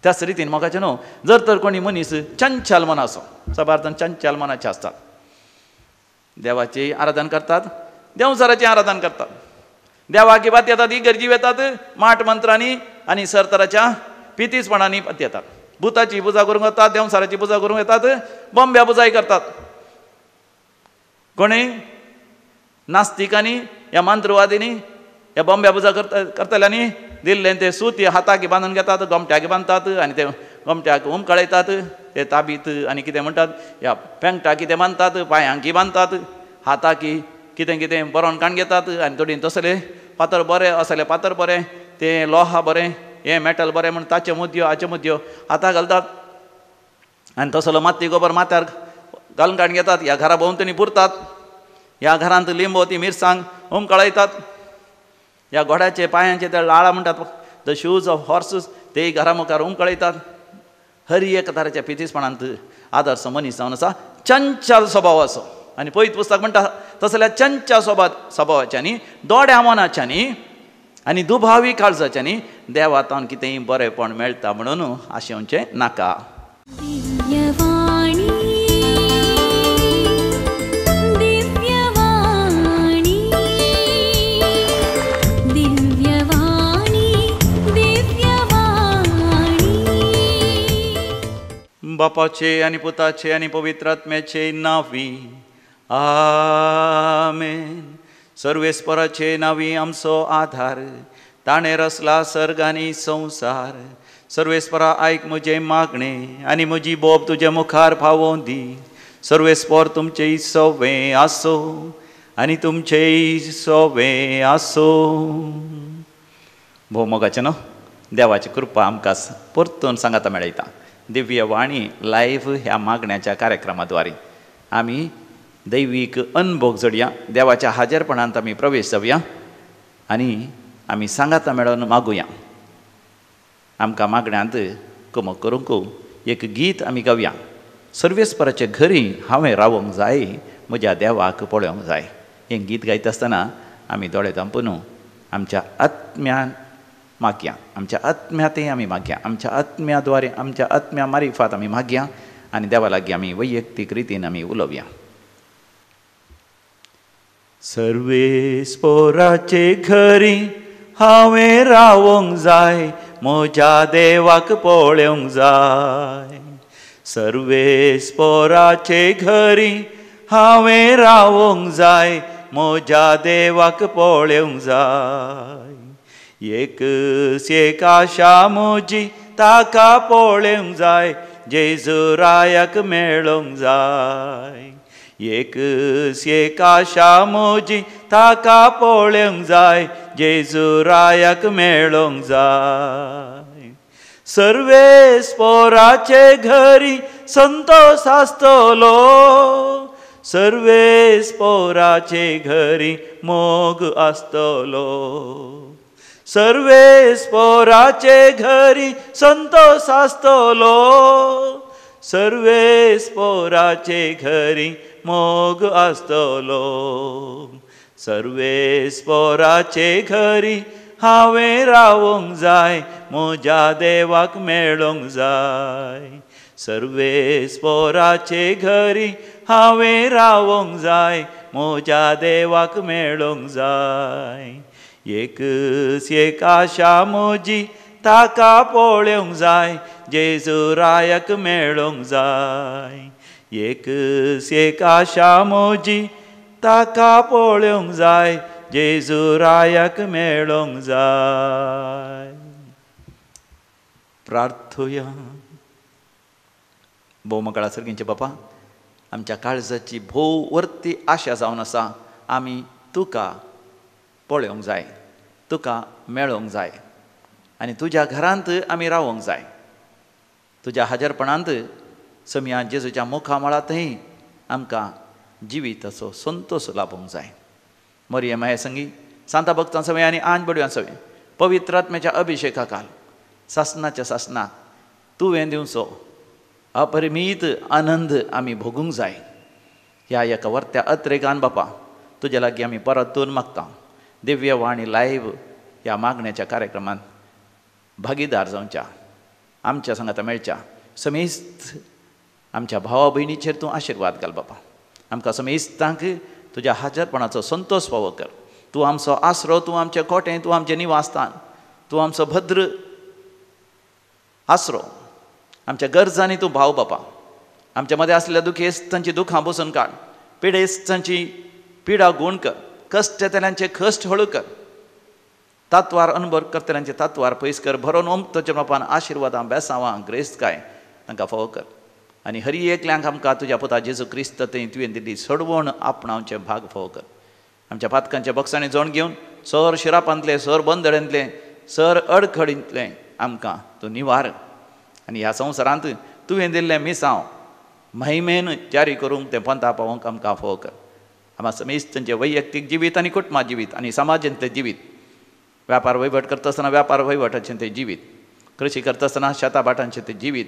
त्याच रितीन मोगाचें न्हू जर तर कोणी मनीस चंचल मनाचो, साबार जाण चंचल मनाचे आसतात, देवाची आराधन करतात, देंवचाराचें आराधन करतात, देवाकी बात येतात, इगर्जी येतात, माट मंत्रांनी आनी सरतराच्या पितीसपणांनी बात येतात, भुताची पुजा करूंक वतात, देंवचाराची पुजा करूंक येतात, बोंब्या पुजाय करतात. कोणी नास्तिकांनी ह्या मंत्रवादींनी ह्या बोंब्या पुजा करतल्यांनी दिल्लें तें सूत हाताक बांदून घेतात, गोमट्याक बांदतात आनी ते गोमट्याक उमकळयतात, ते ताबीत आनी कितें म्हणटात ह्या पेंगटाक कितें बांदतात, पांयांकी बांदतात, हाताकी कितें कितें बरोवन काण घेतात आनी थोडीं तसले फातर बरें असले फातर बरें, तें लोहा बरें, हें मेटल बरें म्हण ताच्यो मुदयो हाच्यो मुदयो हाता घालतात आनी तसलो माती गोबर माथ्यार घालून काण घेतात. ह्या घरा भोंवतणी पुरतात, ह्या घरांत लिंबो ती मिरसांग उमकळयतात, ह्या घोड्याचे पांयांचे ते लाळा म्हणटात the shoes of horses तेय घरा मुखार उमकळयतात. हर एक तराच्या पितीसपणांत आदर्श मनीस जावन आसा चंचल स्वभावाचो. आनी पयत पुस्तक म्हणटा तसल्या चंचल स्वभावाच्यांनी, दोड्या मनाच्यांनी आनी दुभावी काळजाच्यांनी देवातावन कितेंय बरेंपण मेळटा म्हणून आशेवचें नाका. बापाचे आनी पुताचे आनी पवित्र आत्म्याचे नांवी आमेन. सर्वेस्पराचे नांवी आमचो आधार, ताणें रचला सर्ग आनी संवसार. सर्वेस्परा आयक म्हजें मागणें आनी म्हजी बोब तुजे मुखार पावोवं दी. सर्वेस्पर तुमचें सवें आसो आनी तुमचें सवें आसो. भोव मोगाचें न्हू देवाची कृपा आमकां परतून सांगाता मेळयता. दिव्य वाणी लायव्ह ह्या मागण्याच्या कार्यक्रमाद्वारे आमी दैवीक अनभोग जोडया, देवाच्या हाजेरपणांत आमी प्रवेश जावया आनी आमी सांगाता मेळोवन मागुया. आमकां मागण्यांत कुमक करूंक एक गीत आमी गावया. सर्वेस्पराचे घरी हांवें रावंक जाय, म्हज्या देवाक पळोवंक जाय. हें गीत गायता आसतना आमी दोळे धांपून आमच्या आत्म्यान मागया, आमच्या आत्म्यांतय आमी मागया, आमच्या आत्म्या द्वारे आमच्या आत्म्या मारिफात आमी मागया आनी देवा लागीं आमी वैयक्तीक रितीन आमी उलोवया. सर्वेस्पराचे घरी हांवें रावंक जाय, म्हज्या देवाक पळोवंक जाय. सर्वेस्पराचे घरी हांवें रावंक जाय, म्हज्या देवाक पळोवंक जाय. एक एक आशा म्हजी ताका पळोवंक जाय, जेजू रायाक मेळोवंक जाय. एक एक आशा म्हजी ताका पळोवंक जाय, जेजू रायाक मेळोवंक जाय. सर्वेस्पराचे घरी संतोष आसतलो, सर्वेस्पराचे घरी मोग आसतलो. सर्वेस्पराचे घरी संतोष आसतलो, सर्वेस्पराचे घरी मोग आसतलो. सर्वेस्पराचे घरी हांवें रावंक जाय, म्हज्या देवाक मेळोवंक जाय. सर्वेस्पराचे घरी हांवें रावंक जाय, म्हज्या देवाक मेळोवंक जाय. एक एक आशा म्हजी ताका पळोवंक जाय, जेजू रायाक मेळोवंक जाय. एक एक आशा म्हजी ताका पळोवंक जाय, जेजू रायाक मेळोवंक जाय. प्रार्थुया. भोव मकाळा सर्गींचे बापा, आमच्या काळजाची भोव वर्ती आशा जावन आसा, आमी तुका पळोवंक जाय, तुका मेळोवंक जाय आनी तुज्या घरांत आमी रावोंक जाय. तुज्या हाजेरपणांत समया जेजूच्या मुखामळांतय आमकां जिविताचो संतोश लाभूंक जाय. मरियम माये संगी सांता भक्तां सवय आनी आंज बडव्यां सवय पवित्र आत्म्याच्या अभिशेका काल सासनाच्या सासनाक तुवें दिवचो अपरिमीत आनंद आमी भोगूंक जाय. ह्या एका वर्त्या अत्रेगान बापा तुज्या लागीं आमी परतून मागता. दिव्य वाणी लायव्ह ह्या मागण्याच्या कार्यक्रमांत भागीदार जावच्या आमच्या सांगाता मेळच्या समेस्त आमच्या भावा भयणीचेर तूं आशिर्वाद घाल बापा. आमकां समेस्तांक तुज्या हाजरपणाचो संतोश फावो कर. तूं आमचो आसरो, तूं आमचें कोटें, तूं आमचें निवासस्थान, तूं आमचो भद्र आसरो. आमच्या गरजांनी तूं भाव बापा. आमच्या मदें आसलेल्या दुखेस्तांची दुखां बसून काड, पिडेस्तांची पिडा गूण कर, कश्ट येतल्यांचे कश्ट हळू कर, तात्वार अनभर करतल्यांचे तात्वार पयस कर. भरोन ओमतोच्या बापान आशिर्वादां बेसांवां ग्रेस्तकाय तांकां फावो कर. आनी हरी एकल्यांक आमकां तुज्या पुता जेजू क्रिस्त थंय तुवें दिल्ली सोडवण आपणावचें भाग फावो कर. आमच्या पातकांच्या बक्षांनी जोण घेवन सर शिरापांतलें, सर बंदड्यांतलें, सर अडखडींतलें आमकां तूं निवार. आनी ह्या संवसारांत तुवें दिल्लें मिसांव महिमेन जारी करूंक तें पंथा पावोवंक आमकां फावो कर. आमकां समेस्तांचें वैयक्तीक जिवीत आनी कुटुंबा जिवीत आनी समाजांतलें जिवीत, व्यापार वहिवट करता आसतना व्यापार वहिवटाचें तें जिवीत, कृशी करता आसतना शेतां भाटांचें तें जिवीत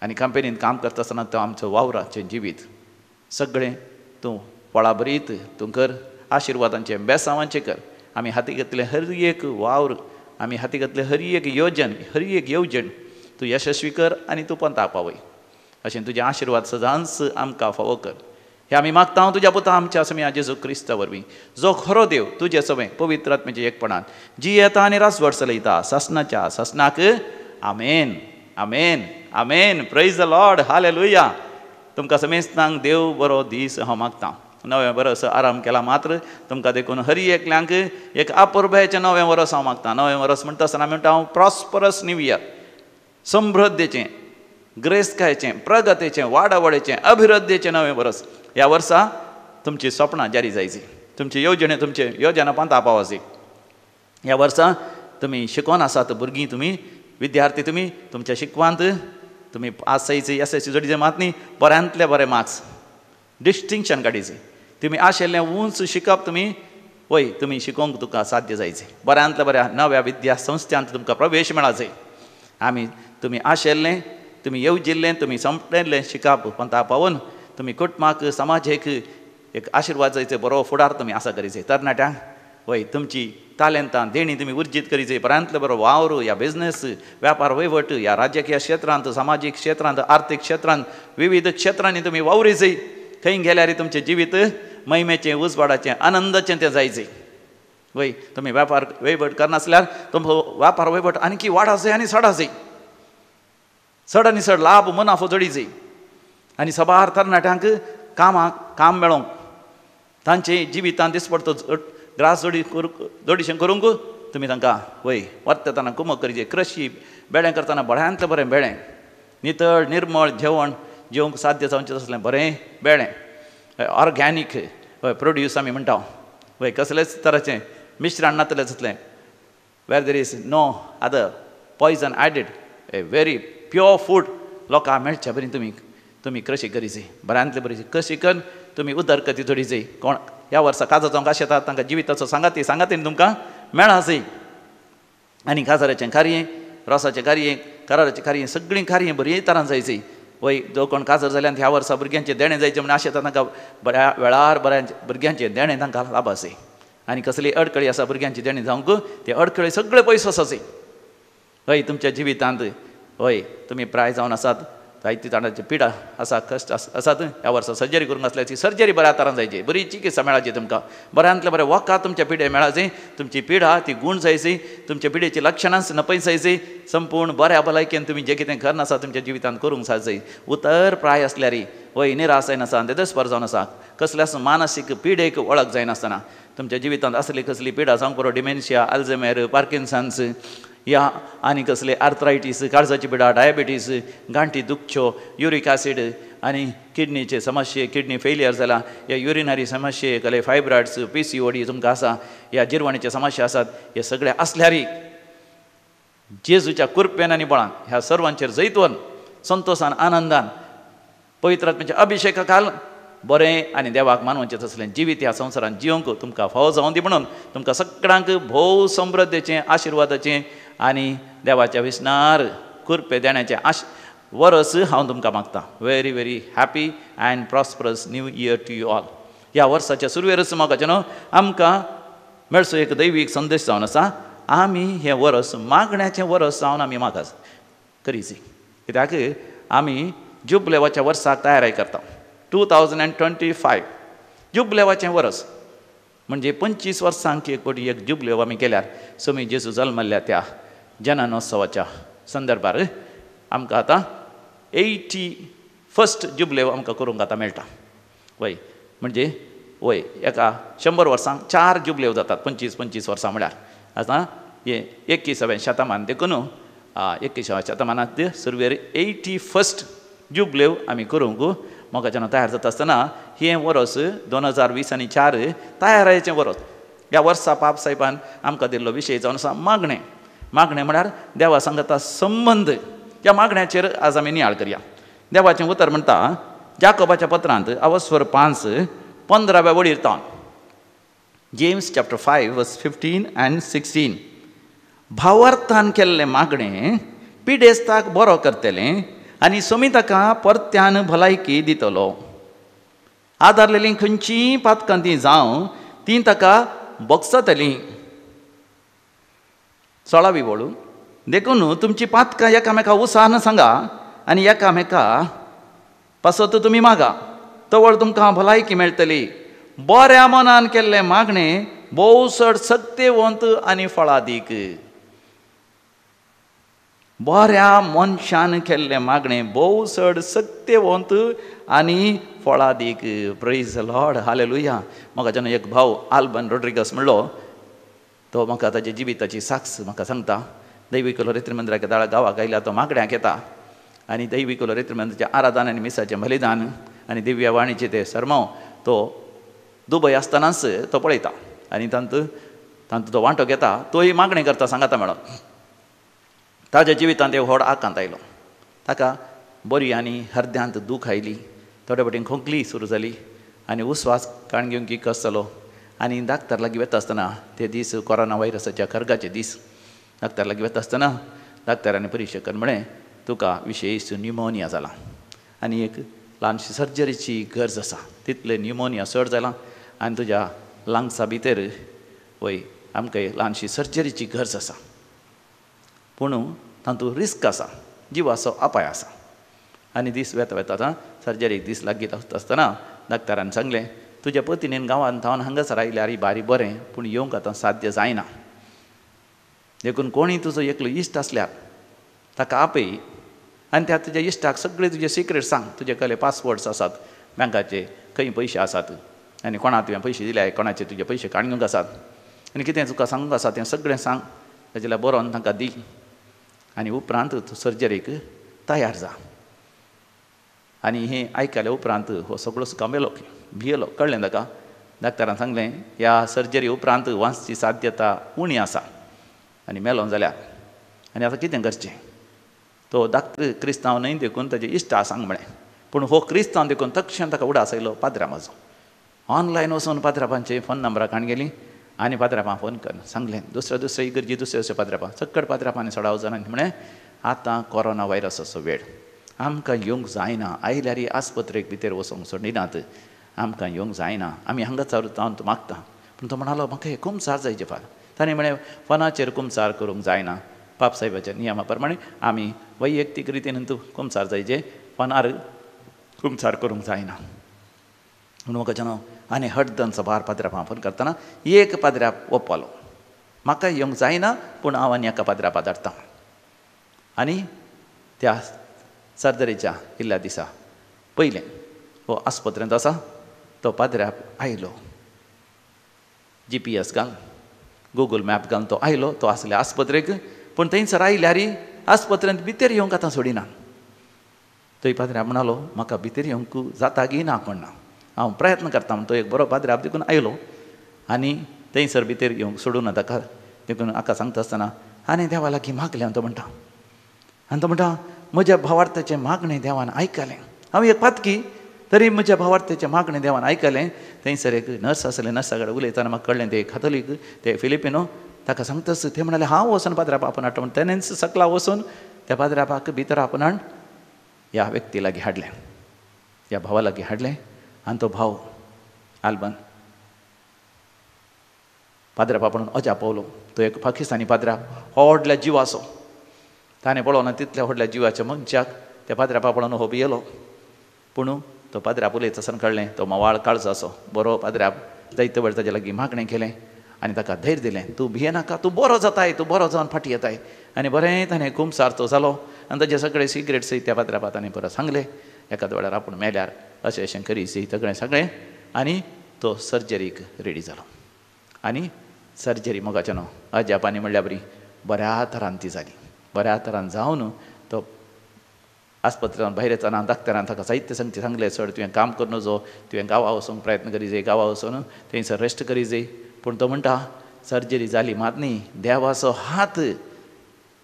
आनी कंपनींत काम करता आसतना तो आमचो वावराचें जिवीत सगळें तूं फळां भरीत तूं कर. आशिर्वादांचें बेसांवांचें कर. आमी हाती घेतलें हर एक वावर, आमी हाती घेतलें हर एक योजन, हर एक येवजण तूं यशस्वी कर आनी तूं पंथाक पावय. अशें तुजें आशिर्वाद सदांच आमकां फावो कर. हे आमी मागता तुज्या पुता आमच्या सम्या जेजू क्रिस्ता वरवीं, जो खरो देव तुजे सवें पवित्र आत्म्याच्या एकपणान जी येता आनी रासवट चलयता सासनाच्या सासनाक. आमेन, आमेन, आमेन. Praise the Lord. हालेलुया. तुमकां समेस्तांक देव बरो दीस हांव मागता. नवें वरस आराम केला मात्र तुमकां देखून हरी एकल्यांक एक अपुरबायेचें नवें वरस हांव मागता. नवें वरस म्हणटा आसतना म्हणटा हांव प्रॉस्परस न्यू इयर, समृद्धेचें, ग्रेस्तकायेचें, प्रगतीचें, वाडावळीचें, अभिवृद्धीचें नवें वरस. ह्या वर्सा तुमची सपनां जारी जायची, तुमची येवजणे, तुमचे योजना पंथा पावची. ह्या वर्सा तुमी शिकोन आसात भुरगीं, तुमी विद्यार्थी, तुमी तुमच्या शिकवांत तुमी पास जायची, एस एस सी जोडीचे मात न्ही, बऱ्यांतले बरे मार्क्स डिस्टिंक्शन काडीचे. तुमी आशिल्लें उंच शिकप तुमी वय तुमी शिकोवंक तुका साध्य जायचें. बऱ्यांतल्या बऱ्या नव्या विद्या संस्थांत तुमकां प्रवेश मेळाचे. आमी तुमी आशिल्लें, तुमी येवजिल्लें, तुमी संपलें शिकप पंथा पावून तुमी कुटुंबाक, समाजेक एक आशिर्वाद जायचे, बरो फुडार तुमी आसा करीचे. तरणाट्यांक वय तुमची तालेंतां देणी तुमी उर्जीत करीचे. बऱ्यांतलो बरो वावर या बिजनेस, व्यापार वहिवट या राजकीय क्षेत्रांत, समाजीक क्षेत्रांत, आर्थीक क्षेत्रांत, विविध क्षेत्रांनी तुमी वावरीचे. खंय गेल्यार तुमचें जिवीत महिमेचें, उजवाडाचें, आनंदाचें तें जायचें. वय तुमी व्यापार वहिवट करनासल्यार तुमचो व्यापार वहिवट आणखी वाडाचे आनी चडाचे, चड आनी चड लाभ मुनाफो जोडीचे. आनी सबार तरणाट्यांक कामाक काम मेळोंक, तांचे जिवितांत दिसपडतो ग्रास जोडी जोडीशें करूंक तुमी तांकां वय वर्तताना कुमक करीचे. कृशी बेळें करतना बऱ्यांतलें बरें बेळें, नितळ निर्मळ जेवण जेवंक साध्य जावचें तसलें बरें बेळें, ऑर्गेनीक हय प्रोड्यूस आमी म्हणटा वय, कसलेच तराचें मिश्रण नातलें तसलें, where there is no other poison added, a very pure food लोकांक मेळचे बरी तुमी तुमी कृशी करीची. बऱ्यांतले बरी कृशी करून तुमी उदरगती जोडीची. कोण ह्या वर्सा काजार जावंक आशेतात तांकां जिविताचो सांगाती सांगातीन तुमकां मेळाची. आनी काजाराचें कार्य, रोसाचें कार्य, कराराचें कार्य, सगळीं कार्य बरी तरान जायची. वय जो कोण काजार जाल्यान ह्या वर्सा भुरग्यांचें देणें जायचें म्हण आशेतात तांकां बऱ्या वेळार बऱ्या भुरग्यांचें देणें तांकां लाभ आसा. आनी कसली अडकळी आसा भुरग्यांची देणें जावंक ते अडकळी सगळे पयस आसाची. हय तुमच्या जिवितांत हय तुमी प्राय जावन आसात, जायती जाणांची पिडा आसा, कश्ट आसात. ह्या वर्सा सर्जरी करूंक आसल्यार ती सर्जरी बऱ्या तरान जायची, बरी चिकित्सा मेळाची तुमकां, बऱ्यांतलें बरें वखद तुमच्या पिडे मेळाची, तुमची पिडा ती गूण जायची, तुमच्या पिडेची लक्षणां नपय जायची, संपूर्ण बऱ्या भलायकेन तुमी जें कितें करनासा तुमच्या जिवितांत करूंक जाय. उतर प्राय आसल्यार वय निराश जायनासा, देदस्पर जावन आसा, कसल्याच मानसीक पिडेक वळख जायनासतना तुमच्या जिवितांत असली कसली पिडा जावंक पुरो, डिमेन्शिया, अल्झेमेर, पार्किन्सन्स या आनी कसले आर्थरायटीस, काळजाची पिडा, डायबिटीस, गांठी दुखच्यो, युरीक ॲसिड आनी किडनीचे समस्ये, किडनी फेलियर जाला, या युरिनरी समस्ये, कसले फायब्रॉइड्स, PCOD तुमकां आसा, या जिरवणीचे समस्या आसात, हे सगळे आसल्यारय जेजूच्या कृपेन आनी बळान ह्या सर्वांचेर जैतवन संतोशान, आनंदान, पवित्र आत्म्याच्या अभिषेका खाल बरें आनी देवाक मानवचें तसलें जिवीत ह्या संवसारांत जिवंक तुमकां फावो जावं दी म्हणून तुमकां सगळ्यांक भोव समृद्धेचें, आशिर्वादाचें आनी देवाच्या विसनार कृपे देण्याचें वरस हांव तुमकां मागतां. Very very happy and prosperous new year to you all. ह्या वर्साच्या सुरवेरच म्हाका न्हू आमकां मेळचो एक दैवीक संदेश जावन आसा. आमी हें वरस मागण्याचें वरस जावन आमी मागास. करीची. कित्याक आमी जुबलेवाच्या वर्साक तयारी करता. 2025 जुबलेवाचें वर्स म्हणजे 25 वर्सांक एक फावटी एक जुबलेव आमी केल्यार स्वामी जेजू जल्मल्ल्या त्या जननोत्सवाच्या संदर्भार आमकां आतां 81st जुबलेव आमकां करूंक आतां मेळटा. वय म्हणजे वय एका 100 वर्सांक 4 जुबलेव जातात, 25-25 वर्सां म्हळ्यार आतां हें 21व्या शतमान. देखून 21व्या शतमानांत सुरवेर 81st जुबलेव आमी करूंक मोगाच्यान तयार जाता आसतना हें वर्स 2024 तयारायेचें वर्स. ह्या वर्सा पाप साहेबान आमकां दिल्लो विशय जावन आसा मागणें. मागणें म्हळ्यार देवा सांगता संबंद. ह्या मागण्याचेर आज आमी नियाळ करया. देवाचें उतर म्हणटा जाकोबाच्या पत्रांत अवस्वर 5:15 वळीर तावन, जेम्स चॅप्टर 5 वर्स 15 आनी 16, भावार्थान केल्लें मागणें पिडेस्ताक बरो करतलें आनी सोमी ताका परत्यान भलायकी दितलो. आदारलेलीं खंयचीय पातकां ती जावं ती ताका बगसतलीं. 16वी वळू, देखून तुमची पातकां एकामेका उसान सांगा आनी एकामेका पासत तुमी मागा, तवळ तुमकां भलायकी मेळटली. बऱ्या मनान केल्लें मागणें भोव चड सक्तेवंत आनी फळादीक. बऱ्या मनशान केल्लें मागणें भोव चड सक्तेवंत आनी फळादीक. Praise Lord, hallelujah. म्हाका जेन्ना एक भाव आल्बन रोड्रिगस म्हणलो, तो म्हाका ताच्या जिविताची साक्ष म्हाका सांगता. दैवीक लोरेत्री मंदिराक दाळा गांवाक आयल्या तो मागण्याक येता आनी दैवीक लोरेत्री मंदिराचें आराधन आनी मिसाचें बलिदान आनी दिव्य वाणीचें ते सरमांव तो दुबय आसतनाच तो पळयता आनी तांतू तो वांटो घेता. तोय मागणें करता सांगाता म्हणून. ताज्या जिवितांत एक व्हड आकांत आयलो. ताका बरी आनी हर्द्यांत दूख आयली, थोडे फावटीं खोंकली सुरू जाली आनी उस्वास काण घेवंक कस जालो. आनी डाक्टर लागीं वता आसतना ते दीस कोरोना व्हायरसाच्या खर्गाचे दीस, डाक्टर लागीं वता आसतना डाक्टरांनी परिक्षा कर म्हळें तुका विशेश न्युमोनिया जाला आनी एक ल्हानशी सर्जरीची गरज आसा. तितलें न्युमोनिया चड जाला आनी तुज्या लंग्सा भितर वय आमकां एक ल्हानशी सर्जरीची गरज आसा, पूण तातूंत रिस्क आसा, जिवाचो अपाय आसा. आनी दीस वेता वेता आतां सर्जरीक दीस लागीं आसतना डाक्टरान सांगलें तुज्या पतीनेन गांवांत थावन हांगासर आयल्यार बारी बरें, पूण येवंक आतां साध्य जायना. देखून कोणीय तुजो एकलो इश्ट आसल्यार ताका आपय आनी त्या तुज्या इश्टाक सगळे तुजे सिक्रेट सांग. तुजे कसले पासवर्ड्स आसात बँकाचे, खंय पयशे आसात आनी कोणा तुवें पयशे दिले, कोणाचे तुजे पयशे काडूंक आसात आनी कितें तुका सांगूंक आसा तें सगळें सांग. ताजें जाल्यार बरोवन तांकां दी आनी उपरांत तूं सर्जरीक तयार जा. आनी हें आयकल्या उपरांत हो सगळो कामेलो, भियेलो. कळ्ळें ताका. डाक्टरान सांगलें ह्या सर्जरी उपरांत वांचची साध्यता उणी आसा आनी मेलो जाल्यार आनी आतां कितें करचें. तो डाक्टर क्रिस्तांव न्हय देखून ताजे इश्टा सांग म्हळें, पूण हो क्रिस्तांव देखून तक्षण ताका उडास आयलो पाद्रामाचो. ऑनलायन वचून पाद्रापांचे फोन नंबराक काण गेली आनी पाद्रापां फोन कर सांगलें. दुसऱ्या दुसऱ्या इगर्जी दुसऱ्या दुसऱ्या पाद्रापां सक्कड पाद्रापांनी सडाव जाणांनी म्हळें आतां कोरोना व्हायरसाचो वेळ, आमकां येवंक जायना, आयल्यार आस्पत्रेक भितर वचूंक सोडिनात, आमकां येवंक जायना, आमी हांगाच जावन तूं मागता. पूण तो म्हणालो म्हाका हे कुमसार जायचे फार. ताणें म्हळें फोनाचेर कुमसार करूंक जायना, पाप साहेबाच्या नियमा प्रमाणे आमी वैयक्तीक रितीन तूं कुमसार जायचे, फोनार कुमसार करूंक जायना. म्हणून म्हाका जेन्ना आनी हटदन सभार पाद्रापां फोन करतना एक पाद्राप ओप्पालो, म्हाका येवंक जायना पूण हांव आनी एका पाद्रापा धाडटा. आनी त्या सर्जरीच्या इल्ल्या दिसा पयलें हो आस्पत्रेंत आसा तो पाद्राप आयलो, GPS घाल गुगल मॅप घालून तो आयलो. तो आसले आस्पत्रेक, पूण थंयसर आयल्यार आस्पत्रेंत भितर येवंक आतां सोडिना. थंय पाद्राप म्हणालो म्हाका भितर येवंक जाता की ना कोण ना, हांव प्रयत्न करता. म्हण तो एक बरो पाद्राप देखून आयलो आनी थंयसर भितर येवंक सोडूं ना ताका. देखून हाका सांगता आसतना आनी देवा लागीं मागलें. तो म्हणटा आनी तो म्हणटा म्हज्या भावार्थाचें मागणें देवान आयकलें. हांव एक पातकी तरी म्हज्या भावार्थाचें मागणें देवान आयकलें. थंयसर एक नर्स आसलें, नर्सा कडेन उलयतना म्हाका कळ्ळें ते काथोलीक, ते फिलिपिनो. ताका सांगताच ते म्हणाले हांव वचून पाद्रापा आपोवन हाडटा. म्हण तेणेंच सकला वचून त्या पाद्रापाक भितर आपोवन हाड ह्या व्यक्ती लागीं हाडलें, ह्या भावा लागीं हाडलें. आनी तो भाव आल्बन पाद्रापा म्हणून अजाप पावलो. तो एक पाकिस्तानी पाद्राप, व्हडल्या जिवाचो. ताणें पळोवना तितल्या व्हडल्या जिवाच्या मनशाक त्या पाद्र्यापा पळोवन हो भियेलो. पूण तो पाद्र्याप उलयता आसतना कळ्ळें तो म्होवाळ काळजो आसो बरो पाद्र्याप जायते वेळ ताजे लागीं मागणें केलें आनी ताका धैर्य दिलें, तूं भियेनाका, तूं बरो जाताय, तूं बरो जावन फाटीं येताय. आनी बरें ताणें कुमसार तो जालो आनी ताजे सगळे सिगरेट सयत त्या पाद्र्यापा ताणें परत सांगलें एकाद वेळार आपूण मेल्यार अशें अशें करी सगळें सगळें. आनी तो सर्जरीक रेडी जालो आनी सर्जरी मोगाचें न्हू अजापांनी म्हणल्यार बरी बऱ्या तरान ती जाली. बऱ्या तरान जावन तो आस्पत्रेंत भायर येतना डाक्टरान ताका साहित्य सांगचें सांगलें, सर तुवें काम करूं नजो, तुवें गांवा वचूंक प्रयत्न करी जाय, गांवा वचून थंयसर रेस्ट करी जाय. पूण तो म्हणटा सर्जरी जाली मात न्ही, देवाचो हात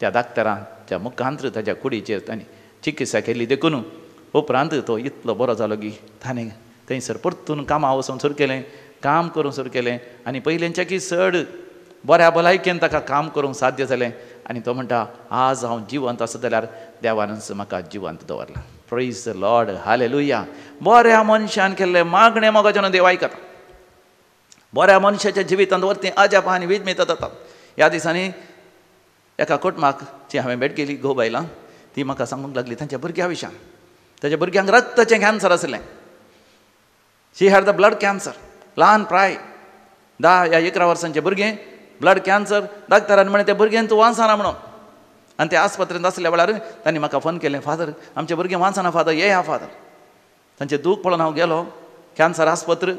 त्या डाक्टराच्या मुखांत ताच्या कुडीचेर ताणें चिकित्सा केली देखून उपरांत तो इतलो बरो जालो की ताणें थंयसर परतून कामां वचूंक सुरू केलें, काम करूंक सुरू केलें आनी पयलींच्याकी चड बऱ्या भलायकेन ताका काम करूंक साध्य जालें. आनी तो म्हणटा आज हांव जिवंत आसा जाल्यार देवानच म्हाका जिवंत दवरला. प्रेज the Lord, hallelujah. बऱ्या मनशान केल्लें मागणें मोगाच्यान देव आयकता. बऱ्या मनशाच्या जिवितांत वरतीं अजापां आनी विजमितां जातात. ह्या दिसांनी एका कुटुंबाक जी हांवें भेट केली, घोव बायलां, ती म्हाका सांगूंक लागली तांच्या भुरग्या विशयान. ताच्या भुरग्यांक रक्ताचें कॅन्सर आसलें. She had the blood cancer. ल्हान प्राय 10 या 11 वर्सांचें भुरगें ब्लड कॅन्सर. डाक्टरान म्हणलें तें भुरगें तूं वांचना म्हणून. आनी ते आस्पत्रेंत आसल्या वेळार तांणी म्हाका फोन केलें, फादर आमचें भुरगें वांचना फादर, येया फादर. तांचें दूख पळोवन हांव गेलो कॅन्सर आस्पत्र.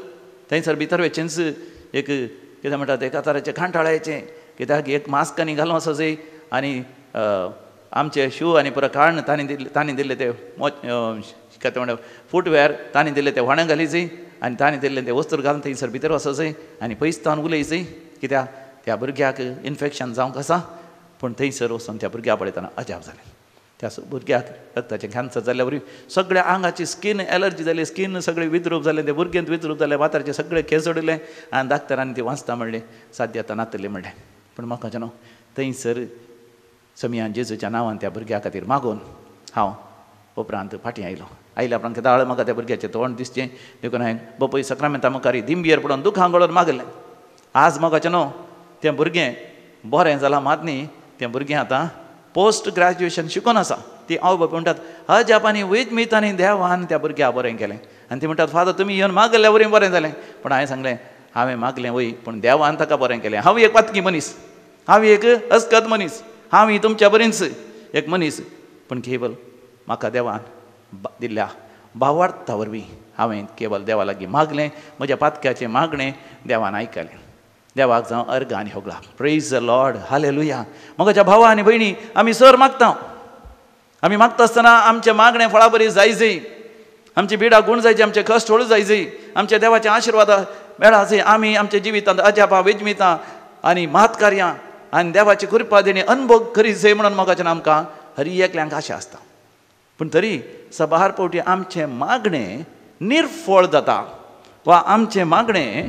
थंयसर भितर वचेंच एक कितें म्हणटा तें एका तराचें कांटाळ्याचें, कित्याक एक मास्क आनी घालून आसा जाय आनी आमचे शू आनी पुरो काडून तांणी दिल्ले ते कितें म्हणटा फुटवेअर तांणी दिल्ले ते व्हाणें घाली जाय आनी तांणी दिल्ले ते वस्तूर घालून थंयसर भितर वचो जाय आनी पयस तावन उलय जाय, कित्याक त्या भुरग्याक इन्फेक्शन जावंक आसा. पूण थंयसर वचून त्या भुरग्या पळयतना अजाप जालें. त्या भुरग्याक रक्ताचें कॅन्सर जाल्ल्या वरी सगळ्या आंगाची स्कीन एलर्जी जाली, स्कीन सगळें विद्रूप जालें, ते भुरगेंत विद्रूप जालें, वातारचें सगळें केंस उडयलें आनी डाक्टरांनी ती वाचता म्हणलें साध्य आतां नातलें म्हणलें. पूण म्हाका न्हू थंयसर समियान जेजूच्या नांवान त्या भुरग्या खातीर मागून हांव उपरांत फाटीं आयलो. आयल्या उपरांत दाळ म्हाका त्या भुरग्याचें तोंड दिसचें देखून हांवें बापूय सक्रामेंता मुखार दिंबियर पडून दुखां गळोवन मागलें. आज म्हाका न्हू तें भुरगें बरें जालां मात न्ही, तें भुरगें आतां पोस्ट ग्रॅज्युएशन शिकून आसा. ती आवय बापूय म्हणटात अजापांनी विजमितांनी देवान त्या भुरग्याक बरें केलें. आनी ती म्हणटात फादर तुमी येवन मागल्या वरी बरें जालें. पूण हांवें सांगलें हांवें मागलें वय, पूण देवान ताका बरें केलें. हांव एक पातकी मनीस, हांव एक अस्कत मनीस, हांव तुमच्या बरीच एक मनीस, पूण केवल म्हाका देवान दिल्ल्या भावार्था वरवीं हांवें केवल देवा लागीं मागलें, म्हज्या पातक्याचें मागणें देवान आयकलें. देवाक जावं अर्घ आनी होगळा. Praise the Lord, hallelujah. म्हज्या भावा आनी भयणी, आमी सर मागता, आमी मागता आसतना आमचें मागणें फळा बरी जाय जाय, आमची बिडा गूण जायची, आमचे कश्ट हळू जाय जाय, आमच्या देवाचे आशिर्वाद मेळा जाय. आमी आमच्या जिवितांत अजापां विजमितां आनी महत्कार्यां आनी देवाची कृपा देणी अनुभव करी जाय म्हणून मोगाच्यान आमकां हरी एकल्यांक आशा आसता. पूण तरी सबार फावटी आमचें मागणें निर्फळ जाता वा आमचें मागणें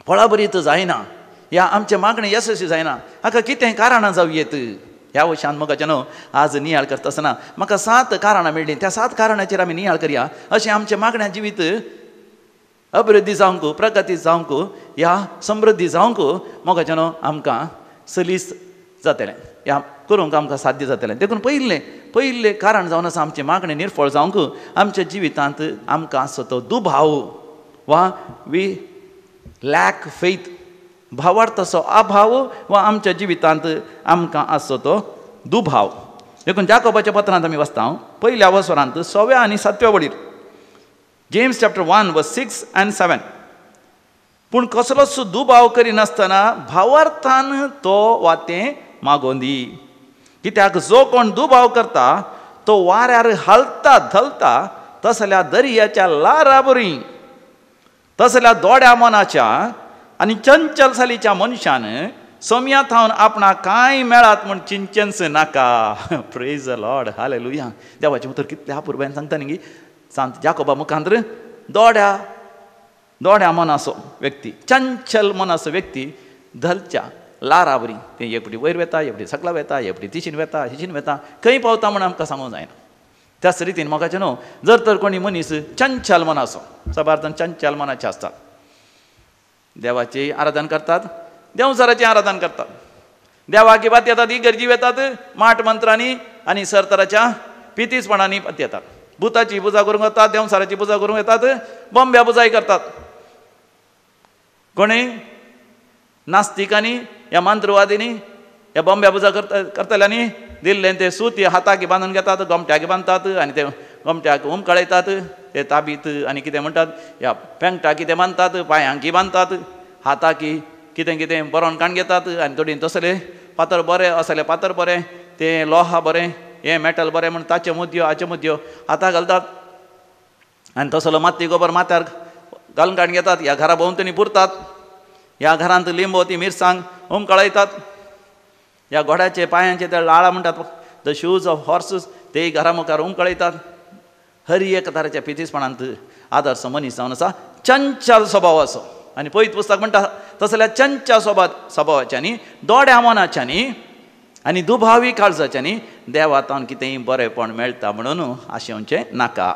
फळाबरीत जायना या आमचें मागणें येसस्वी जायना. हाका कितें कारणां जावं येत ह्या वशान मोगाचें न्हू आज नियाळ करता आसतना म्हाका 7 कारणां मेळ्ळीं. त्या 7 कारणाचेर आमी नियाळ करया. अशें आमचें मागण्या जिवीत अभिवृद्धी जावंक, प्रगती जावंक या समृद्धी जावंक मोगाचें न्हू आमकां सलीस जातलें या करूंक आमकां साध्य जातलें. देखून पयलें पयलें कारण जावन आसा आमचें मागणें निर्फळ जावंक आमच्या जिवितांत आमकां आसो तो दुभाव वा we lack faith, भावार्थाचो अभाव वा आमच्या जिवितांत आमकां आसचो तो दुभाव. देखून जाकोबाच्या पत्रांत आमी वाचता पयल्या वसरांत 6व्या आनी 7व्या वळीर, जेम्स चॅप्टर 1 वर्स 6 आनी 7, पूण कसलोच दुबाव करिनासतना भावार्थान तो वा तें मागोवन दी, कित्याक जो कोण दुबाव करता तो वाऱ्यार हालता धलता तसल्या दर्याच्या लारा बरी, तसल्या दोड्या मनाच्या आनी चंचल सालीच्या मनशान सोम्या थावन आपणाक कांय मेळात म्हूण चिंचेंच नाका. प्रेज the Lord, hallelujah. देवाचें उतर कितल्या अपुरबायेन सांगता न्ही सांत जाकोबा मुखांत दोड्या दोड्या मनाचो व्यक्ती, चंचल मनाचो व्यक्ती धलच्या लारा बरी, तें एक फावटी वयर वेता, एक फावटी सकला वेता, एक फावटी तिशीन वेता, हिशीन वेता, खंय पावता म्हूण आमकां सांगूंक जायना. त्याच रितीन मोगाचें न्हू जर तर कोणी मनीस चंचल मनाचो, सबार जाण चंचल मनाचे आसतात, देवाचें आराधन करतात, देंवचाराचें आराधन करतात, देवाकी पातयेतात, इगर्जी वेतात माट मंत्रांनी आनी सरतराच्या पितीसपणांनी पातयेतात. भुताची पुजा करूंक वतात, देंवसाराची पुजा करूंक येतात, बॉम्ब्या पुजाय करतात. कोणी नास्तिकांनी ह्या मंत्रवादींनी ह्या बॉम्ब्या पुजा करतल्यांनी दिल्लें तें सूत हाताक बांदून घेतात, गोमट्याक बांदतात आनी ते गोमट्याक उमकळयतात, ते ताबीत आनी कितें म्हणटात ह्या पेंगटाक कितें बांदतात, पांयांकी बांदतात, हाताकी कितें कितें बरोवन काण घेतात आनी थोडीं तसले फातर बरें असले फातर बरें, तें लोहा बरें, हें मेटल बरें म्हण ताच्यो मुदयो हाच्यो मुदयो हाता घालतात आनी तसलो माती गोबर माथ्यार घालून काडून घेतात. ह्या घरा भोंवतणी पुरतात, ह्या घरांत लिंबो ती मिरसांग उमकळयतात, ह्या घोड्याचे पांयांचे ते लाळा म्हणटात the shoes of horses तेय घरा मुखार उमकळयतात. हर एक तराच्या पितीसपणांत आदर्श मनीस जावन आसा चंचल स्वभावाचो. आनी पयत पुस्तक म्हणटा तसल्या चंचल स्वभावाच्यांनी, दोड्या मनाच्यांनी आनी दुभावी काळजाच्यांनी देवातान कितेंय बरेंपण मेळटा म्हणून आशेवचें नाका.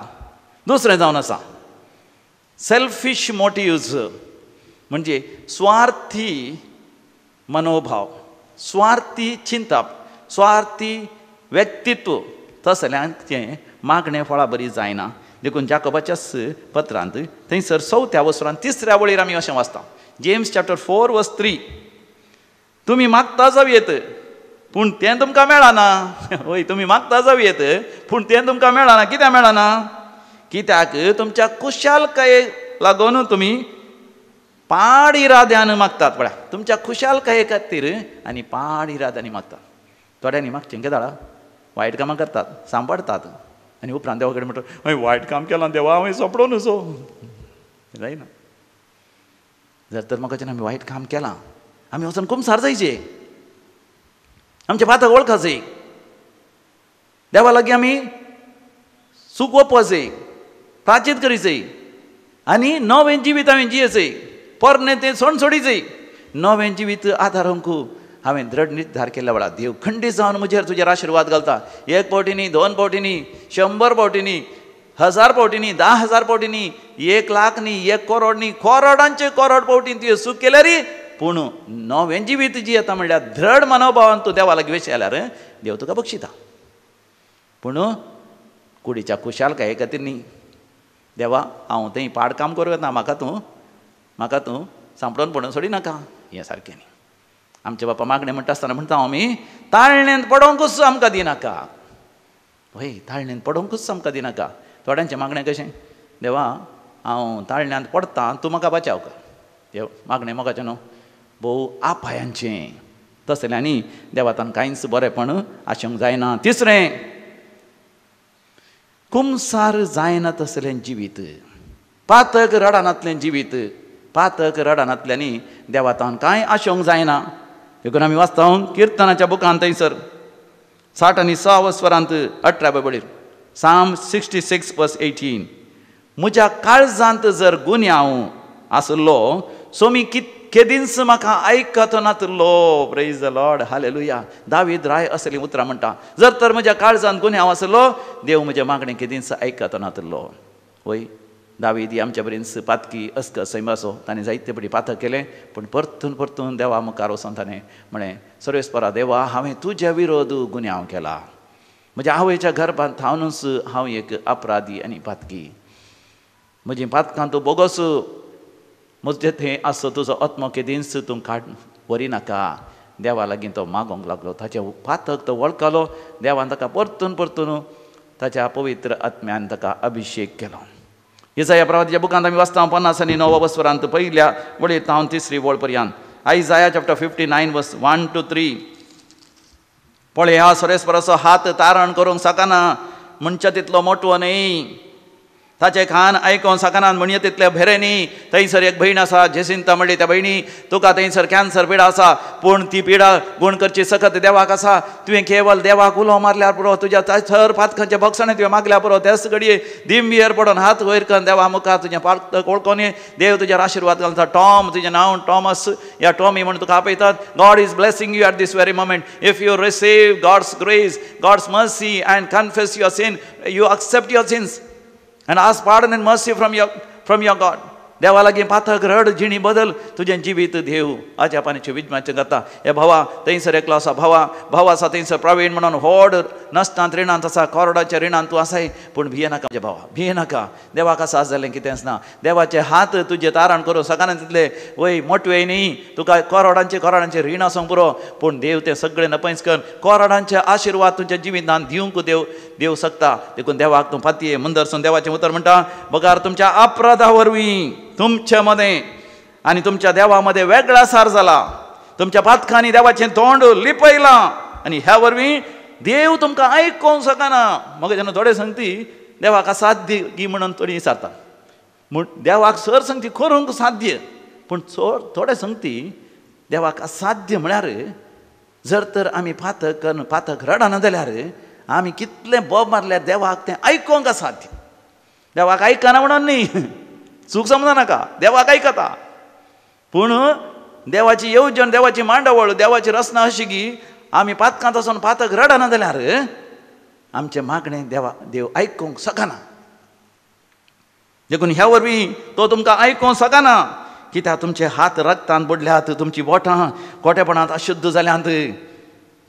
दुसरें जावन आसा सेल्फीश मोटिव्ज, म्हणजे स्वार्थी मनोभाव, स्वार्थी चिंतप, स्वार्थी व्यक्तित्व तसल्यांचें मागणें फळां बरी जायना. देखून जाकोबाच्याच पत्रांत थंयसर चवथ्या वसरान तिसऱ्या वळीर आमी अशें वाचता, जेम्स चॅप्टर 4 वर्स 3, तुमी मागता जावं येत पूण तें तुमकां मेळना. वय, तुमी मागता जावं येत पूण तें तुमकां मेळना. कित्याक मेळना? कित्याक तुमच्या खुशालकायेक लागून तुमी पाड इराद्यान मागतात. पळया, तुमच्या खुशालकाये खातीर आनी पाड इराद्यांनी मागतात. थोड्यांनी मागचें केदाळा वायट कामां करतात, सांपडटात आनी उपरांत देवा कडेन म्हणटा हांवें वायट काम केलां देवा, हांवें सोंपडो न्हू. जायना जर तर म्हाका आमी वायट काम केलां, आमी वचून कुमसार जायचे, आमचे पातक वळखाचे, देवा लागीं आमी सूख ओपवाचे, प्राचीत करीचे आनी नवें जिवीत हांवें जियेचें, पोरणें तें सोण सोडीचें, नवें जिवीत आदारूंक हांवें दृढ निर्धार केल्ल्या वेळार देव खंडीत जावन म्हजेर तुजेर आशिर्वाद घालता. 1 फावटींनी, 2 फावटींनी, 100 फावटींनी, 1000 फावटींनी, 10,000 फावटींनी, 1 लाख न्ही, 1 करोड न्ही, करोडांचे करोड फावटीन तुवें सूख केल्यार पूण नवें जिवीत जियेता म्हणल्यार दृढ मनोभावान तूं देवा लागीं वयशी जाल्यार देव तुका बक्षिता. पूण कुडीच्या खुशालकाये खातीर न्ही, देवा हांव थंय पाड काम करूं येता, म्हाका तूं सांपडोवन पडून सोडिनाका, हें सारकें न्ही. आमचे बापा मागणें म्हणटा आसतना म्हणटा आमी ताळण्यांत पडोवंकूच आमकां दिनाका. हय, ताळण्यांत पडोवंकूच आमकां दिनाका. थोड्यांचें मागणें कशें, देवा हांव ताळण्यांत पडटा तूं म्हाका बचाव कर. देव मागणें मोगाचें न्हू, भोव आपायांचें. तसल्यांनी देवातान कांयच बरेंपण आसूंक जायना. तिसरें, कुमसार जायना तसलें जिवीत, पातक रडानातलें जिवीत, पातक रडानातल्यांनी देवातान कांय आसूंक जायना. देखून आमी वाचता किर्तनाच्या बुकान थंयसर 60 वस्वरांत 18 वळीर, साम 66 वर्स 18, म्हज्या काळजांत जर गुन्यांव आसलो सोमी केदींच म्हाका आयकत नातलो. प्रेज the Lord, hallelujah. दावीद राय असलीं उतरां म्हणटा, जर तर म्हज्या काळजांत गुन्यांव आसलो देव म्हज्या मागणें केदींच आयकत नातलो. वय, दावीद आमच्या बरीच पातकी अस्क सैमाचो, ताणें जायते पटी पातक केलें पूण परतून परतून देवा मुखार वचून ताणें म्हळें, सर्वेस्परा देवा हांवें तुज्या विरोध गुन्यांव केला, म्हज्या आवयच्या गर्भांत थावनूच हांव एक अपराधी आनी पातकी, म्हजी पातकां तूं बोगस, म्हजें थंय आसो तुजो आत्मो केदींच तूं काड व्हरी नाका. देवा लागीं तो मागोंक लागलो, ताचें पातक तो वळखलो, देवान ताका परतून परतून ताच्या पवित्र आत्म्यान ताका अभिशेक केलो. इजाया प्रवादीच्या बुकांत आमी वाचता 59 वस्वरांत पयल्या वळीर तावन 3 वळ पर्यंत, आयजाया चॅप्टर 59 वर्स 1 to 3, पळया सर्वेस्पराचो हात तारण करूंक शकना म्हणच्या तितलो मोटवो न्हय, ताचें कान आयकोंक शकना म्हणये तितले भेरे न्ही. थंयसर एक भयण आसा जेसिंता म्हणली, त्या भयणी तुका थंयसर कॅन्सर पिडा आसा पूण ती पिडा गुण करची सकत देवाक आसा, तुवें केवल देवाक उलो मारल्यार पुरो, तुज्या थर पातकांचें भक्षणें तुवें मागल्यार पुरो, त्याच घडये दिंबियर पडोन हात वयर करून देवा मुखार तुजें पातक वळखून देव तुजेर आशिर्वाद घालता. टॉम, तुजें नांव टॉमस या टॉमी म्हण तुका आपयतात. God is blessing you at this very moment. If you receive God's grace, God's mercy and confess your sin, you accept your sins and ask pardon and mercy from your God. देवा लागीं पातक रड, जिणी बदल, तुजें जिवीत देव अजापानीचें विज्ञाचें जाता. हे भावा थंयसर एकलो आसा, भावा भाव आसा थंयसर प्रवीण म्हणून व्हड नश्टांत रिणांत आसा, कोरडाच्या रिणांत तूं आसाय, पूण भियेनाका म्हज्या भावा, भियेनाका. देवाक आसा जालें कितेंच ना. देवाचे हात तुजें तारण करूं सकाळीं तितले वय मोटवे न्ही, तुका कोरडांचे कोरडांचे रीण आसूंक पुरो, पूण देव तें सगळें नपयस कर कोरडांचे आशिर्वाद तुज्या जिवितांत दिवंक देव देव शकता. देखून देवाक तूं फातये. मुंदरसून देवाचें उतर म्हणटा, बगार तुमच्या अपराधा वरवीं तुमचे मदें आनी तुमच्या देवा मदें वेगळा सार जाला, तुमच्या पातकांनी देवाचें तोंड लिपयलां आनी ह्या वरवीं देव तुमकां आयकोंक शकना. मगे जेन्ना थोडे संगती देवाक असाध्य गी म्हणून थोडी विचारता, म्हूण देवाक सर संगती करूंक साध्य, पूण थोडे संगती देवाक असाध्य म्हळ्यार जर तर आमी पातक करून पातक रडना जाल्यार आमी कितलें बोब मारल्यार देवाक तें आयकोंक असाध्य. देवाक आयकना म्हणून न्ही, चूक समजनाका, देवाक आयकता, पूण देवाची येवजण, देवाची मांडावळ, देवाची रचना अशी की आमी पातकांत वचून पातक रडना जाल्यार आमचें मागणें देवा देव आयकूंक शकना. देखून ह्या वरवीं तो तुमकां आयकूंक शकना, कित्याक तुमचे हात रक्तान बुडल्यात, तुमची बोटां खोटेपणांत अशुद्ध जाल्यांत,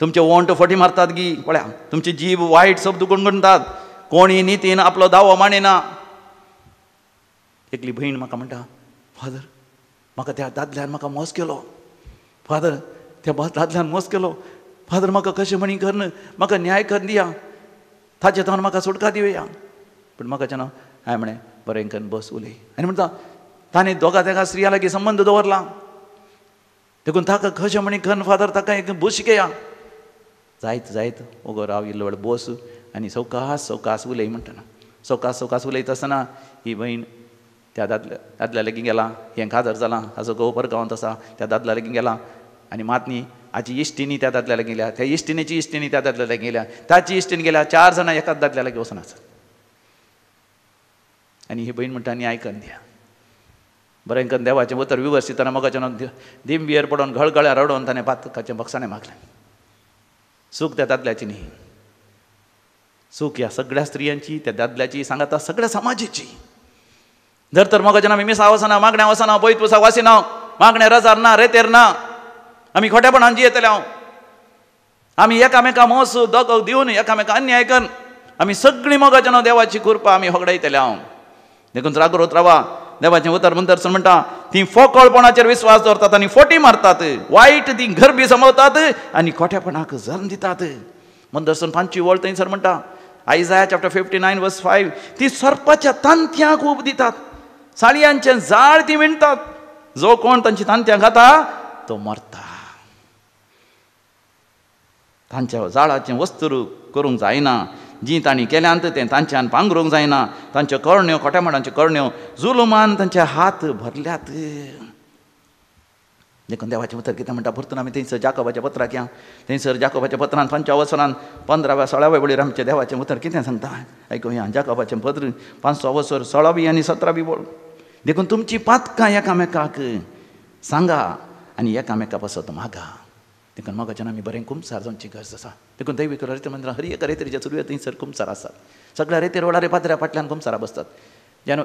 तुमचे ओंठ फटी मारतात गी पळया, तुमची जीब वायट शब्द गुणगुणतात, कोणी नितीन आपलो दावो मांडिना. एकली भयण म्हाका म्हणटा, फादर म्हाका त्या दादल्यान म्हाका मोस केलो, फादर त्या दादल्यान मोस केलो, फादर म्हाका कशें म्हणी करून म्हाका न्याय करून दिया, ताचे तावन म्हाका सुटका दिवया. पूण म्हाका जेन्ना हांवें म्हळें बरें करून बस उलय, आनी म्हणटा ताणें दोगा तेगा स्त्रिया लागीं संबंद दवरला, देखून ताका कशें म्हणी करून फादर ताका एक बस शिकया. जायत जायत ओगो राव इल्लो वेळ बस आनी सवकास सवकास उलय म्हणटना, सवकास सवकास उलयता आसतना ही भयण त्या दादल्या दादल्या लागीं गेला, हें काजार जालां, हाचो घोव परगांवांत आसा, त्या दादल्या लागीं गेला आनी मातनी हाची इश्टिणी त्या दादल्या लागीं गेल्या, त्या इश्टिणीची इश्टिणी त्या दादल्या लागीं गेल्या, ताची इश्टीण गेल्या, 4 जाणां एकाच दादल्या लागीं वचून आसात. आनी ही भयण म्हणटा आनी आयकन दिया बरें करून देवाचें उतर विवर्सितना मोगाचें दिंबियर पडोवन घळगळ्या रडोवन ताणें पातकाचें बक्षाणें मागलें. सूख त्या दादल्याची न्ही, सूख ह्या सगळ्या स्त्रियांची, त्या दादल्याची, सांगाता सगळ्या समाजाची. जर तर मोगाचें आमी मिसा वचना, मागण्या वचना, बैत पुसा वासिना, मागण्या रजार ना, रेतेर ना, आमी खोटेपणान जियेतले हांव, आमी एकामेका मोस दगो दिवन एकामेका अन्याय करून आमी सगळीं मोगाचें देवाची कृपा आमी होगडायतले हांव. देखून जागृत रावा. देवाचें उतर मुंदरसून म्हणटा, ती फोकळपणाचेर विस्वास दवरतात आनी फोटी मारतात, वायट ती गरबी समवतात आनी खोटेपणाक जल्म दितात. मुंदरसून 5वी वळ थंयसर म्हणटा, आयजाया चॅप्टर 59 वर्स 5, ती सर्पाच्या तांतयांक उब दितात, साळयांचें जाळ ती विणतात, जो कोण तांची तांतयां खाता तो मरता. तांच्या जाळाचें वस्तू करूंक जायना, जी तांणी केल्यांत तें तांच्यान पांगरूंक जायना, तांच्यो करण्यो खोटेमणांच्यो करण्यो जुलुमान तांचे हात भरल्यात. देखून देवाचें उतर कितें म्हणटा, परतून आमी थंयसर जाकोबाच्या पत्राक या, थंयसर जाकोबाच्या पत्रान 5व्या वसरान 15व्या 16व्या वळीर आमचें देवाचें उतर कितें सांगता आयकुया. जाकोबाचें पत्र 5 वसर 16वी आनी 17वी वळ. देखून तुमची पातकां एकामेकाक सांगा आनी एकामेका पासत मागा. देखून मोगाच्यान आमी बरें कुमसार जावची गरज आसा. देखून दैवीक रेती मंदिरां हर एका रेतीच्या सुरवेक थंयसर कुमसार आसात, सगळ्या रेतीर वडारे पात्र्या फाटल्यान कुमसारा बसतात. जेन्ना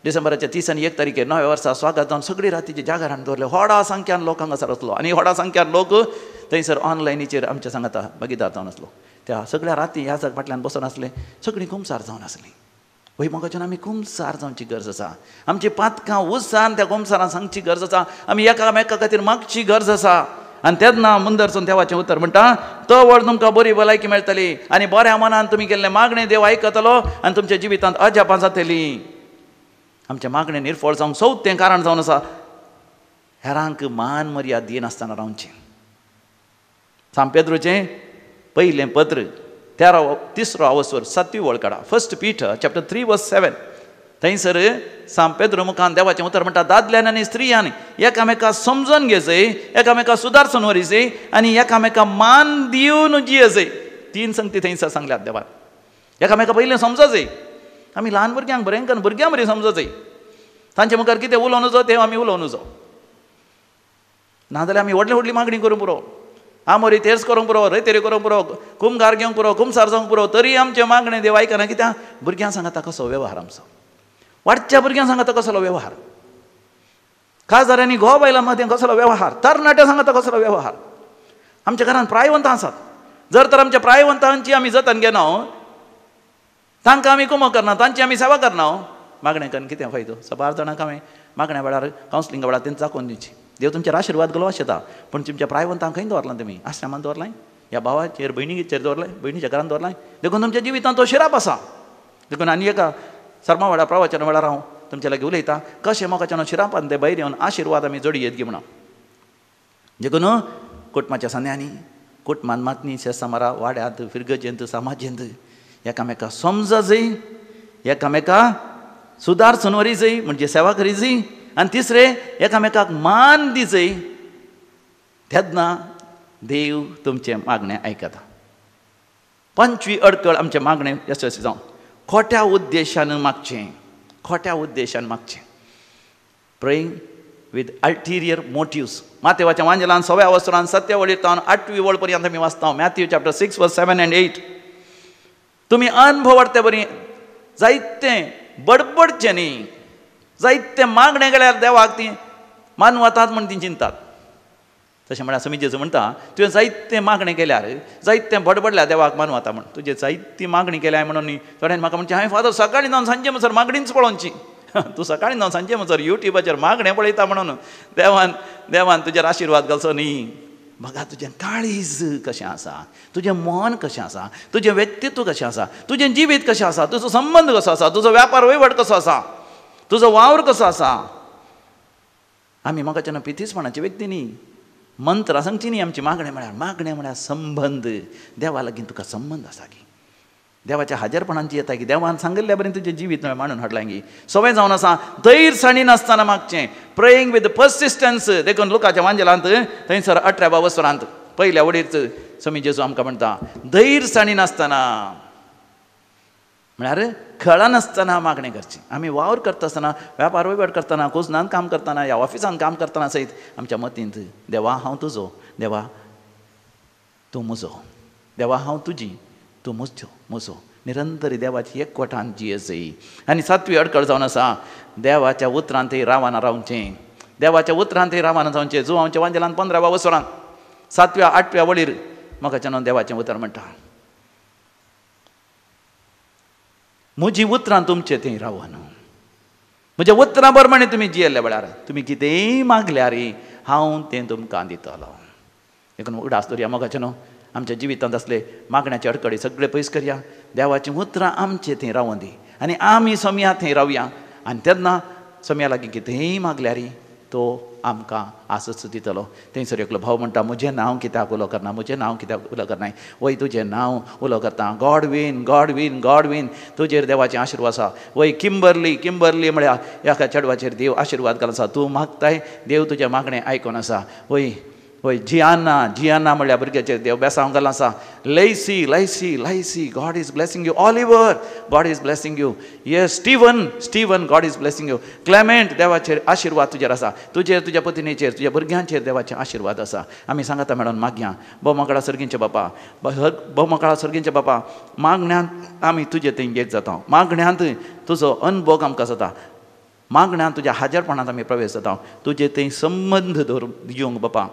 डिसेंबराच्या 30 आनी 1 तारखेर नव्या वर्सा स्वागत जावन सगळी रातीचे जागरण दवरलें, व्हडा संख्यान लोक हांगासर आसलो आनी व्हडा संख्यान लोक थंयसर ऑनलायनीचेर आमच्या सांगाता भागीदार जावन आसलो. त्या सगळ्या राती ह्या जाग फाटल्यान बसून आसले, सगळीं कुमसार जावन आसलीं. वय मोगाच्यान आमी कुमसार जावची गरज आसा, आमची पातकां उसान त्या कुमसारान सांगची गरज आसा, आमी एकामेका खातीर मागची गरज आसा. आनी तेन्ना मुंदरसून देवाचें उतर म्हणटा, तो वळ तुमकां बरी भलायकी मेळटली आनी बऱ्या मनान तुमी केल्लें मागणें देव आयकतलो आनी तुमच्या जिवितांत अजापां जातलीं. आमचें मागणें निर्फळ जावंक चवथें कारण जावन आसा, हेरांक मान मर्याद दिनासतना रावचें. सांत पेद्रूचें पयलें पत्र 3रो अवसर 7वी वळ काडा, 1 पीटर चॅप्टर 3 वर्स 7. थंयसर सांत पेद्रू मुखान देवाचें उतर म्हणटा, दादल्यान आनी स्त्रियांनी एकामेका समजून घेजय, एकामेका सुदारसून व्हरिजय आनी एकामेका मान दिवन जियेजय. 3 संगती थंयसर सांगल्यात देवान. एकामेका पयलें समजजय, आमी ल्हान भुरग्यांक बरें करून भुरग्यां बरें समजजय, तांचे मुखार कितें उलोवं नजो तें आमी उलोवं नजो, नाजाल्यार आमी व्हडली व्हडली मागणी करूंक पुरो, आमोरी तेर्स करूंक पुरो, रेतेरी करूंक पुरो, कुमगार घेवंक पुरो, कुमसार जावंक पुरो, तरी आमचें मागणें देव आयकना. कित्याक भुरग्यां सांगाता कसो वेव्हार आमचो, वाडच्या भुरग्यां सांगाता कसलो वेव्हार. काजारांनी घोव बायलां मदें कसलो वेव्हार, तरणाट्या सांगता कसलो वेव्हार. आमच्या घरांत प्रायवंतां आसात, जर तर आमच्या प्रायवंतांची आमी जतन घेना, तांकां आमी कुमो करना, तांची आमी सेवा करना, मागणें करून कितें फायदो? साबार जाणांक हांवें मागण्या वेळार कावन्सिलिंगा वेळार तेंकां दाखोवन दिवची, देव तुमचेर आशिर्वाद घालूं आशेता, पूण तुमच्या प्रायवंतांक खंय दवरलां तुमी? आश्रमांत दवरलां, ह्या भावाचेर भयणीचेर दवरलां, भयणीच्या घरांत दवरलां. देखून तुमच्या जिवितांत तो शिराप आसा. देखून आनी एका सर्मा वेळार प्रवचन वेळार हांव तुमच्या लागीं उलयतां कशें मोगाच्यान शिरापान ते भायर येवन आशिर्वाद आमी जोडी येत गी म्हणून. देखून कुटुंबाच्या सांद्यांनी, कुटुंबान मातनी शेसामारा वाड्यांत फिरगजेंत समाजेंत एकामेका समजय, एकामेका सुदार सुनवरी जय म्हणजे सेवा करी जय, आनी तिसरें एकामेकाक मान दिजय, तेन्ना देव तुमचें मागणें आयकता. पंचवी अडकळ आमचें मागणें यशस्वी जावं, खोट्या उद्देशान मागचें, खोट्या उद्देशान मागचें. Praying with ulterior motives. मातेवाच्या वांजेलान सव्या वस्त्रान सत्य वळीर तावन 8वी वळ पर्यंत आमी वाचता, Matthew chapter 6 verse 7 and 8. तुमी अनभवडते बरी जायतें बडबडचें न्ही, जायतें मागणें केल्यार देवाक ती मानवतात म्हूण ती चिंतात. तशें म्हळ्यार समी जेजू म्हणटा, तुवें जायतें मागणें केल्यार, जायतें बडबडल्यार देवाक मानवता म्हूण. तुजें जायती मागणी केल्या म्हणून न्ही. थोड्यांनी म्हाका म्हणचें, हांवें फादर सकाळीं जावन सांजे म्हणसर मागणीच पळोवची. तूं सकाळीं जावन सांजे म्हणसर युट्यूबाचेर मागणें पळयता म्हणून देवान देवान तुजेर आशिर्वाद घालचो न्ही. बघा तुजें काळीज कशें आसा, तुजें मन कशें आसा, तुजें व्यक्तित्व कशें आसा, तुजें जिवीत कशें आसा, तुजो संबंद कसो आसा, तुजो व्यापार वहिवट कसो आसा, तुजो वावर कसो आसा. आमी म्हाका पितीसपणाची व्यक्ती न्ही, मंत्रां सांगची न्ही. आमची मागणें म्हळ्यार, मागणें म्हळ्यार संबंद. देवा लागीं तुका संबंद आसा की देवाच्या हाजेरपणांची येता की देवान सांगिल्ल्या बरें तुजें जिवीत मांडून हाडलां की सवय जावन आसा. धैर्यसाणी नासतना मागचें, प्रेइंग विथ पर्सिस्टन्स. देखून लुकाच्या वांजेलांत थंयसर 18व्या वसरांत पयल्या वडीर समी जेजू आमकां म्हणटा, धैर्यसाणी नासतना म्हळ्यार खळनासतना मागणें करचें. आमी वावर करता आसतना, व्यापार वहिवट करतना, कुजनांत काम करतना, ह्या ऑफिसांत काम करतना सयत आमच्या मतींत देवा हांव तुजो, देवा तूं म्हजो, देवा हांव तुजी, तूं म्हजो म्हजो, निरंतर देवाची एकवटान जियेजय. आनी 7वी अडकळ जावन आसा, देवाच्या उतरान थंय रावाना रावचें, देवाच्या उतरान थंय रावाना जावचें. जुवांच्या वांजेलान 15व्या वसरांत 7व्या 8व्या वळीर म्हाका देवाचें उतर म्हणटा, म्हजी उतरां तुमचे थंय रावना, म्हज्या उतरां प्रमाणे तुमी जियेल्ल्या वेळार तुमी कितेंय मागल्यार हांव तें तुमकां दितलो. देखून उगडास दवरया मोगाचें न्हू, आमच्या जिवितांत आसले मागण्याचे अडकळी सगळे पयस करया. देवाचीं उतरां आमचे थंय रावों दी आनी आमी सोमया थंय रावया, आनी तेन्ना सोमया लागीं कितेंय मागल्यार तो आमकां आसच दितलो. थंयसर एकलो भाव म्हणटा, म्हजें नांव कित्याक उलो करना, म्हजें नांव कित्याक उलो करनाय? वय तुजें नांव उलो करता, गॉडवीन गॉडवीन गॉडवीन, तुजेर देवाचें आशिर्वाद आसा. वय किंबर्ली किंबर्ली म्हळ्यार एका चेडवाचेर देव आशिर्वाद घालून आसा, तूं मागताय देव तुजें मागणें आयकून आसा. वय वय जियाना जियाना म्हळ्यार भुरग्याचेर देव बेसांव घालून आसा. Lacey Lacey Lacey, God is blessing you. Oliver, God is blessing you. Yes Steven Steven, God is blessing you. Clement, देवाचेर आशिर्वाद तुजेर आसा, तुजेर तुज्या पत्नीचेर तुज्या भुरग्यांचेर देवाचें आशिर्वाद आसा. आमी सांगता मॅडम मागया, भोवमकळा सर्गींचे बापा, भोवमकळा सर्गींचे बापा, मागण्यांत आमी तुजे थंय एक जाता, मागण्यांत तुजो अनभोग आमकां जाता, मागण्यांत तुज्या हाजेरपणांत आमी प्रवेश जाता, तुजे थंय संबंद दवरून येवंक बापा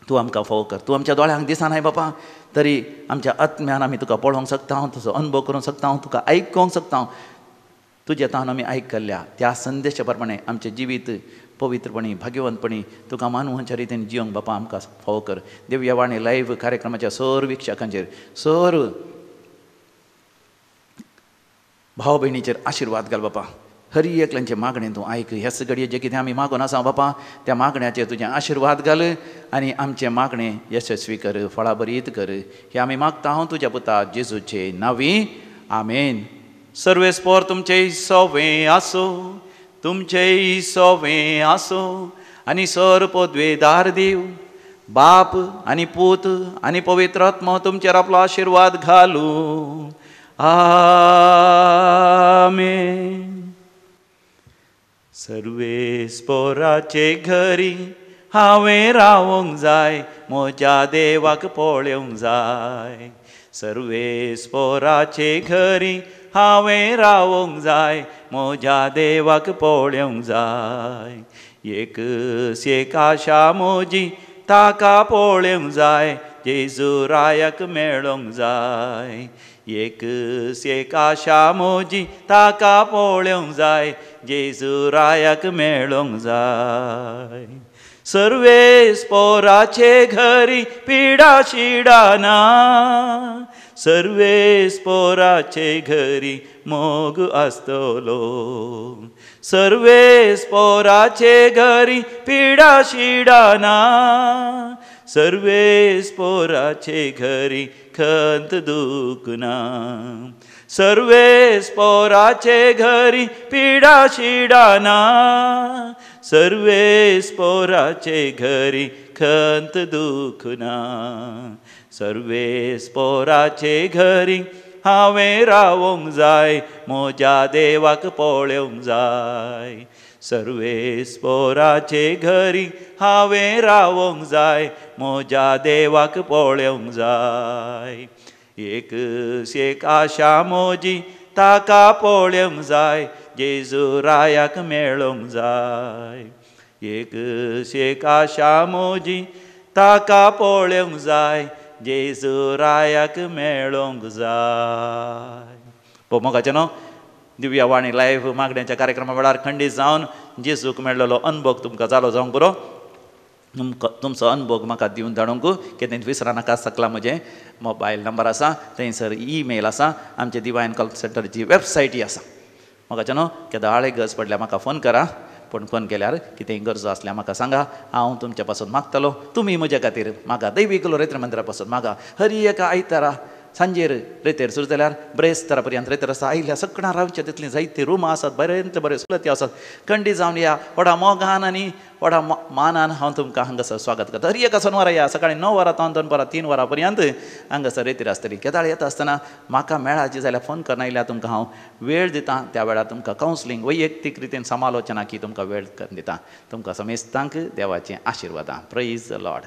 तूं आमकां फावो कर. तूं आमच्या दोळ्यांक दिसनाय बापा, तरी आमच्या आत्म्यान आमी तुका पळोवंक शकता, तुजो अनुभव करूंक शकता, तुका आयकोंक शकता. तुजें तान आमी आयकल्ल्या त्या संदेशा प्रमाणे आमचें जिवीत पवित्रपणी भाग्यवंतपणी तुका मानवांच्या रितीन जिवंक बापा आमकां फावो कर. दिव्यवाणी लायव्ह कार्यक्रमाच्या सर्व वीक्षकांचेर, सर्व भाव भयणीचेर आशिर्वाद घाल बापा. हरी एकल्यांचें मागणें तूं आयक. ह्याच घडये जें कितें आमी मागून आसा बापा त्या मागण्याचेर तुजें आशिर्वाद घाल आनी आमचें मागणें यशस्वी कर, फळाभरीत कर. हें आमी मागता हांव तुज्या पुता जेजूचे नांवी, आमेन. सर्वेस्पोर तुमचें सोवें आसूं, तुमचें सोवें आसूं, आनी सर पदवेदार देव बाप आनी पूत आनी पवित्र आत्मो तुमचेर आपलो आशिर्वाद घालूं. आमेन. सर्वेस्पोराचे घरी हांवें रावोंक जाय, म्हज्या देवाक पळोवंक जाय. सर्वेस्पोराचे घरी हांवें रावोंक जाय, म्हज्या देवाक पळोवंक जाय. एक एक आशा मोजी ताका पळोवंक जाय, जेजू रायाक मेळोंक जाय। एक एक आशा मोजी ताका पळोवंक जाय, जेजू रायाक मेळोंक जाय। सर्वेस पोराचे घरी पिडा शिडा ना, सर्वेस पोराचे घरी मोग आसतलो। सर्वेस पोराचे घरी पिडा शिडा ना, सर्वेस पोराचे घरी खंत दुख ना। सर्वेस पोराचे घरी पिडा शिडा ना, सर्वेस पोराचे घरी खंत दुख ना। सर्वेस पोराचे घरी हांवें रावोंक जाय, म्हज्या देवाक पळोवंक जाय। सर्वेस पोराचे घरी हांवें रावोंक जाय, म्हज्या देवाक पळोवंक जाय। एक एक आशा मोजी ताका पळोवंक जाय, जेजू रायाक मेळोंक जाय। एक एक आशा मोजी ताका पळोवंक जाय, जेजू रायाक मेळोंक जाय। मोगाचें न्हू दिव्या वाणी लायव्ह मागण्यांच्या कार्यक्रमा वेळार खंडीत जावन जेजूक मेळ्ळलो अनभोग तुमकां जालो जावंक बरो। तुमचो अनभोग म्हाका दिवन धाडूंक कितें विसरा नाका। सकला म्हजें मोबायल नंबर आसा, थंयसर ईमेल आसा, आमचे डिवायन कॉल सेंटरची वेबसायटी आसा। म्हाका न्हू केदाळे गरज पडल्यार म्हाका फोन करा, पूण फोन केल्यार कितेंय गरजो आसल्यार म्हाका सांगा, हांव तुमच्या पासून मागतलो। तुमी म्हज्या खातीर म्हाका दैवीक रेत्र मंदिरा पासून मागा। हर एका आयतारा सांजेर रेतेर सुरू जाल्यार ब्रेस्तारा पर्यंत रेतेर आसा। आयल्या सगळ्यां रावच्या तितलीं जायतीं रुमां आसात, बरेंतले बरे सवलती आसात। खंडी जावन या व्हडा मोगान आनी व्हडा मानान हांव तुमकां हांगासर स्वागत करता। हर एका सोनवारा या सकाळीं 9 वरां तावन दनपारां 3 वरां पर्यंत हांगासर रेतीर आसतली। केदाळ येता आसतना म्हाका मेळाची जाल्यार फोन करना आयल्यार तुमकां हांव वेळ दितां। त्या वेळार तुमकां कावन्सिलींग वैयक्तीक रितीन समालोचना की तुमकां वेळ दिता। तुमकां समेस्तांक देवाचें आशिर्वादां। Praise the Lord.